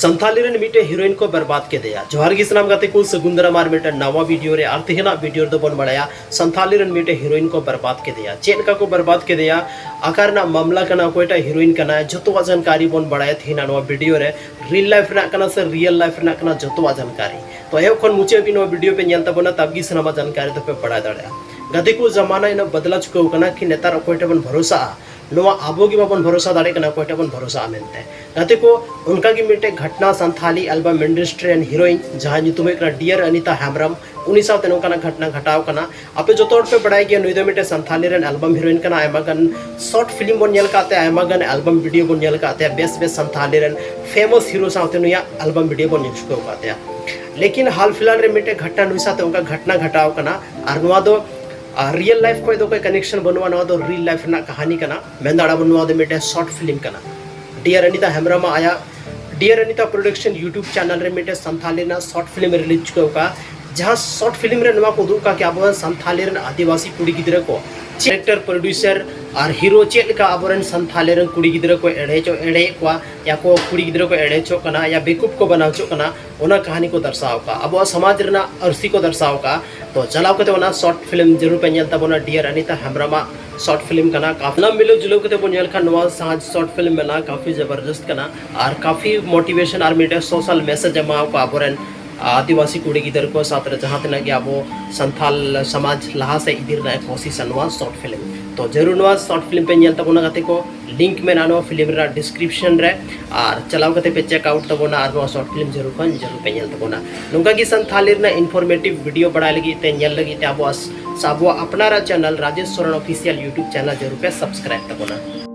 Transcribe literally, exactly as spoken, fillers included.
ᱥᱟᱱᱛᱷᱟᱞᱤ ᱨᱮᱱ ᱢᱤᱫᱴᱮᱱ ᱦᱤᱨᱳᱭᱤᱱ ᱠᱚ ᱵᱮᱨᱵᱟᱫ ᱠᱮᱫᱮᱭᱟ᱾ ᱡᱚᱦᱟᱨ ᱜᱮ ᱥᱟᱱᱟᱢ ᱜᱟᱛᱮ ᱠᱚ, ᱥᱟᱹᱜᱩᱱ ᱫᱟᱨᱟᱢ ᱟᱨ ᱢᱤᱫᱴᱮᱱ ᱱᱟᱣᱟ ᱵᱷᱤᱰᱤᱭᱳ ᱨᱮ᱾ ᱟᱨ ᱛᱮᱦᱮᱧᱟᱜ ᱵᱷᱤᱰᱤᱭᱳ ᱨᱮᱫᱚ ᱵᱚᱱ ᱵᱟᱲᱟᱭᱟ ᱥᱟᱱᱛᱷᱟᱞᱤ ᱨᱮᱱ ᱢᱤᱫᱴᱮᱱ ᱦᱤᱨᱳᱭᱤᱱ ᱠᱚ ᱵᱮᱨᱵᱟᱫ ᱠᱮᱫᱮᱭᱟ᱾ ᱪᱮᱫ ᱞᱮᱠᱟ ᱠᱚ ᱵᱮᱨᱵᱟᱫ ᱠᱮᱫᱮᱭᱟ, ᱚᱠᱟ ᱨᱮᱱᱟᱜ ᱢᱟᱢᱞᱟ ᱠᱟᱱᱟ, ᱚᱠᱚᱭᱴᱟᱜ ᱦᱤᱨᱳᱭᱤᱱ ᱠᱟᱱᱟᱭ, ᱡᱚᱛᱚᱣᱟᱜ ᱡᱟᱱᱠᱟᱨᱤ ᱵᱚᱱ ᱵᱟᱲᱟᱭᱟ ᱛᱮᱦᱮᱧᱟᱜ ᱱᱚᱣᱟ ᱵᱷᱤᱰᱤᱭᱳ ᱨᱮ᱾ ᱨᱤᱭᱮᱞ ᱞᱟᱭᱤᱯᱷ ᱨᱮᱱᱟᱜ ᱠᱟᱱᱟ ᱥᱮ ᱨᱤᱭᱮᱞ ᱞᱟᱭᱤᱯᱷ ᱨᱮᱱᱟᱜ ᱠᱟᱱᱟ, ᱡᱚᱛᱚᱣᱟᱜ ᱡᱟᱱᱠᱟᱨᱤ᱾ ᱛᱚ ᱮᱦᱚᱵ ᱠᱷᱚᱱ ᱢᱩᱪᱟᱹᱫ ᱦᱟᱹᱵᱤᱡ ᱱᱚᱣᱟ ᱵᱷᱤᱰᱤᱭᱳ ᱯᱮ ᱧᱮᱞ ᱛᱟᱵᱚᱱᱟ, ᱛᱟᱵ ᱜᱮ ᱥᱟᱱᱟᱢᱟᱜ ᱡᱟᱱᱠᱟᱨᱤ ᱫᱚᱯᱮ ᱵᱟᱲᱟᱭ ᱫᱟᱲᱮᱭᱟᱜᱼᱟ᱾ ᱜᱟᱛᱮ ᱠᱚ, ᱡᱟᱢᱟᱱᱟ ᱤᱱᱟᱹᱜ ᱵᱚᱫᱞᱟ ᱪᱩᱠᱟᱹᱣ ᱠᱟᱱᱟ ᱠᱤ ᱱᱮᱛᱟᱨ ᱚᱠᱚᱭ ᱴᱷᱮᱱ ᱵᱚᱱ ᱵᱷᱚᱨᱚᱥᱟᱜᱼᱟ? ᱱᱚᱣᱟ ᱟᱵᱚ ᱜᱮ ᱵᱟᱵᱚᱱ ᱵᱷᱚᱨᱚᱥᱟ ᱫᱟᱲᱮᱭᱟᱜ ᱠᱟᱱᱟ ᱚᱠᱚᱭ ᱴᱷᱮᱱ ᱵᱚᱱ ᱵᱷᱚᱨᱚᱥᱟᱜᱼᱟ ᱢᱮᱱᱛᱮ᱾ ᱜᱟᱛᱮ ᱠᱚ, ᱚᱱᱠᱟ ᱜᱮ ᱢᱤᱫᱴᱮᱡ ᱜᱷᱚᱴᱱᱟ ᱥᱟᱱᱛᱷᱟᱞᱤ ᱟᱞᱵᱟᱢ ᱤᱱᱰᱟᱥᱴᱨᱤ ᱨᱮᱱ ᱦᱤᱨᱳᱭᱤᱱ, ᱡᱟᱦᱟᱸᱭ ᱧᱩᱛᱩᱢ ᱦᱩᱭᱩᱜ ᱠᱟᱱᱟ ᱰᱤᱭᱟᱨ ᱟᱱᱤᱛᱟ ᱦᱮᱢᱵᱨᱚᱢ, ᱩᱱᱤ ᱥᱟᱶᱛᱮ ᱱᱚᱝᱠᱟᱱᱟᱜ ᱜᱷᱚᱴᱱᱟ ᱜᱷᱚᱴᱟᱣ ᱠᱟᱱᱟ᱾ ᱟᱯᱮ ᱡᱚᱛᱚ ᱦᱚᱲ ᱯᱮ ᱵᱟᱲᱟᱭ ᱜᱮᱭᱟ, ᱱᱩᱭ ᱫᱚ ᱢᱤᱫᱴᱮᱡ ᱥᱟᱱᱛᱷᱟᱞᱤ ᱨᱮᱱ ᱟᱞᱵᱟᱢ ᱦᱤᱨᱳᱭᱤᱱ ᱠᱟᱱᱟ᱾ ᱟᱭᱢᱟ ᱜᱟᱱ ᱥᱚᱨᱴ ᱯᱷᱤᱞᱢ ᱵᱚᱱ ᱧᱮᱞ ᱟᱠᱟᱫ ᱛᱟᱭᱟ, ᱟᱭᱢᱟ ᱜᱟᱱ ᱟᱞᱵᱟᱢ ᱵᱷᱤᱰᱤᱭᱳ ᱵᱚᱱ ᱧᱮᱞ ᱟᱠᱟᱫ ᱛᱟᱭᱟ, ᱵᱮᱥ ᱵᱮᱥ ᱥᱟᱱᱛᱷᱟᱞᱤ ᱨᱮᱱ ᱯᱷᱮᱢᱟᱥ ᱦᱤᱨᱳ ᱥᱟᱶᱛᱮ ᱱᱩᱭᱟᱜ ᱟᱞᱵᱟᱢ ᱵᱷᱤᱰᱤᱭᱳ ᱵᱚᱱ ᱧᱮᱞ ᱪᱩᱠᱟᱹᱣ ᱟᱠᱟᱫ ᱛᱟᱭᱟ᱾ ᱞᱮᱠᱤᱱ ᱦᱟᱞ ᱯᱷᱤᱞᱦᱟᱞ ᱨᱮ ᱢᱤᱫᱴᱮᱡ ᱜᱷᱚᱴᱱᱟ ᱱᱩᱭ ᱥᱟᱶᱛᱮ ᱚᱱᱠᱟ ᱜᱷᱚᱴᱱᱟ ᱜᱷᱚᱴᱟᱣ ᱠᱟᱱᱟ᱾ ᱟᱨ ᱱᱚᱣᱟ ᱫᱚ ᱨᱤᱭᱮᱞ ᱞᱟᱭᱤᱯᱷ ᱠᱷᱚᱱ ᱫᱚ ᱚᱠᱚᱭ ᱠᱟᱱᱮᱠᱥᱚᱱ ᱵᱟᱹᱱᱩᱜᱼᱟ, ᱱᱚᱣᱟ ᱫᱚ ᱨᱤᱭᱮᱞ ᱞᱟᱭᱤᱯᱷ ᱨᱮᱱᱟᱜ ᱠᱟᱹᱦᱱᱤ ᱠᱟᱱᱟ᱾ ᱢᱮᱱ ᱫᱟᱲᱮᱭᱟᱜᱼᱟ ᱵᱚᱱ ᱱᱚᱣᱟ ᱫᱚ ᱢᱤᱫᱴᱮᱱ ᱥᱚᱨᱴ ᱯᱷᱤᱞᱢ ᱠᱟᱱᱟ᱾ ᱰᱤᱭᱟᱨ ᱟᱱᱤᱛᱟ ᱦᱮᱢᱵᱨᱚᱢᱟᱜ ᱟᱭᱟᱜ dear Anita production YouTube channel ᱨᱮ ᱢᱤᱫᱴᱮᱱ ᱥᱟᱱᱛᱷᱟᱞᱤ ᱨᱮᱱᱟᱜ ᱥᱚᱨᱴ ᱯᱷᱤᱞᱢ ᱨᱤᱞᱤᱡᱽ ᱪᱩᱠᱟᱹᱣ ᱠᱟᱜᱼᱟ, ᱡᱟᱦᱟᱸ ᱥᱚᱨᱴ ᱯᱷᱤᱞᱢ ᱨᱮ ᱱᱚᱣᱟ ᱠᱚ ᱩᱫᱩᱜ ᱠᱟᱜᱼᱟ ᱠᱤ ᱟᱵᱚ ᱥᱟᱱᱛᱷᱟᱞᱤ ᱨᱮᱱ ᱟᱹᱫᱤᱵᱟᱹᱥᱤ ᱠᱩᱲᱤ ᱜᱤᱫᱽᱨᱟᱹ ᱠᱚ ᱰᱟᱭᱨᱮᱠᱴᱚᱨ, ᱯᱨᱚᱰᱭᱩᱥᱟᱨ ᱟᱨ ᱦᱤᱨᱳ ᱪᱮᱫ ᱞᱮᱠᱟ ᱟᱵᱚᱨᱮᱱ ᱥᱟᱱᱛᱷᱟᱞᱤ ᱨᱮᱱ ᱠᱩᱲᱤ ᱜᱤᱫᱽᱨᱟᱹ ᱠᱚ ᱮᱲᱮ ᱦᱚᱪᱚ, ᱮᱲᱮᱭᱮᱫ ᱠᱚᱣᱟ, ᱭᱟ ᱠᱚ ᱠᱩᱲᱤ ᱜᱤᱫᱽᱨᱟᱹ ᱠᱚ ᱮᱲᱮ ᱦᱚᱪᱚᱜ ᱠᱟᱱᱟ, ᱭᱟ ᱵᱮᱠᱩᱯ ᱠᱚ ᱵᱮᱱᱟᱣ ᱦᱚᱪᱚᱜ ᱠᱟᱱᱟ, ᱚᱱᱟ ᱠᱟᱹᱦᱱᱤ ᱠᱚ ᱫᱟᱨᱥᱟᱣ ᱠᱟᱜᱼᱟ, ᱟᱵᱚᱣᱟᱜ ᱥᱚᱢᱟᱡᱽ ᱨᱮᱱᱟᱜ ᱟᱹᱨᱥᱤ ᱠᱚ ᱫᱟᱨᱥᱟᱣ ᱠᱟᱜᱼᱟ᱾ ᱛᱚ ᱪᱟᱞᱟᱣ ᱠᱟᱛᱮ ᱚᱱᱟ ᱥᱚᱨᱴ ᱯᱷᱤᱞᱢ ᱡᱟᱹᱨᱩᱲ ᱯᱮ ᱧᱮᱞ ᱛᱟᱵᱚᱱᱟ, ᱰᱤᱭᱟᱨ ᱟᱱᱤᱛᱟ ᱦᱮᱢᱵᱨᱚᱢᱟᱜ ᱥᱚᱨᱴ ᱯᱷᱤᱞᱢ ᱠᱟᱱᱟ᱾ ᱠᱟᱯᱱᱟᱢ ᱢᱤᱞᱟᱹᱣ ᱡᱩᱞᱟᱹᱣ ᱠᱟᱛᱮ ᱵᱚᱱ ᱧᱮᱞ ᱠᱷᱟᱱ ᱱᱚᱣᱟ ᱥᱟᱦᱟᱡᱽ ᱥᱚᱨᱴ ᱯᱷᱤᱞᱢ ᱢᱮᱱᱟᱜᱼᱟ, ᱠᱟᱯᱷᱤ ᱡᱚᱵᱚᱨᱫᱚᱥᱛ ᱠᱟᱱᱟ ᱟᱨ ᱠᱟᱯᱷᱤ ᱢᱳᱴᱤᱵᱷᱮᱥᱚᱱ ᱟᱨ ᱢᱤᱫᱴᱮᱱ ᱥᱳᱥᱟᱞ ᱢᱮᱥᱮᱡᱽ ᱮᱢᱟᱣ ᱠᱚᱣᱟ ᱟᱵᱚᱨᱮᱱ ᱟᱹᱫᱤᱵᱟᱹᱥᱤ ᱠᱩᱲᱤ ᱜᱤᱫᱽᱨᱟᱹ ᱠᱚ ᱥᱟᱶᱛᱮ ᱨᱮ ᱡᱟᱦᱟᱸ ᱛᱤᱱᱟᱹᱜ ᱜᱮ ᱟᱵᱚ ᱥᱟᱱᱛᱷᱟᱞ ᱥᱚᱢᱟᱡᱽ ᱞᱟᱦᱟ ᱥᱮᱫ ᱤᱫᱤ ᱨᱮᱱᱟᱜ ᱮ ᱠᱳᱥᱤᱥᱟ ᱱᱚᱣᱟ ᱥᱚᱨᱴ ᱯᱷᱤᱞᱢ᱾ ᱛᱚ ᱡᱟᱹᱨᱩᱲ ᱱᱚᱣᱟ ᱥᱚᱨᱴ ᱯᱷᱤᱞᱢ ᱯᱮ ᱧᱮᱞ ᱛᱟᱵᱚᱱᱟ ᱜᱟᱛᱮ ᱠᱚ, ᱞᱤᱝᱠ ᱢᱮᱱᱟᱜᱼᱟ ᱱᱚᱣᱟ ᱯᱷᱤᱞᱢ ᱨᱮᱱᱟᱜ ᱰᱤᱥᱠᱨᱤᱯᱥᱚᱱ ᱨᱮ, ᱟᱨ ᱪᱟᱞᱟᱣ ᱠᱟᱛᱮ ᱯᱮ ᱪᱮᱠ ᱟᱣᱩᱴ ᱛᱟᱵᱚᱱᱟ ᱟᱨ ᱱᱚᱣᱟ ᱥᱚᱨᱴ ᱯᱷᱤᱞᱢ ᱡᱟᱹᱨᱩᱲ ᱠᱷᱚᱱ ᱡᱟᱹᱨᱩᱲ ᱯᱮ ᱧᱮᱞ ᱛᱟᱵᱚᱱᱟ᱾ ᱱᱚᱝᱠᱟ ᱜᱮ ᱥᱟᱱᱛᱷᱟᱞᱤ ᱨᱮᱱᱟᱜ ᱤᱱᱯᱷᱚᱨᱢᱮᱴᱤᱵᱷ ᱵᱷᱤᱰᱤᱭᱳ ᱵᱟᱲᱟᱭ ᱞᱟᱹᱜᱤᱫ ᱛᱮ, ᱧᱮᱞ ᱞᱟᱹᱜᱤᱫ ᱛᱮ ᱟᱵᱚᱣᱟᱜ, ᱟᱵᱚᱣᱟᱜ ᱟᱯᱱᱟᱨᱟᱜ channel Rajesh Soren official YouTube channel ᱡᱟᱹᱨᱩᱲ ᱯᱮ ᱥᱟᱵᱥᱠᱨᱟᱭᱤᱵ ᱛᱟᱵᱚᱱᱟ᱾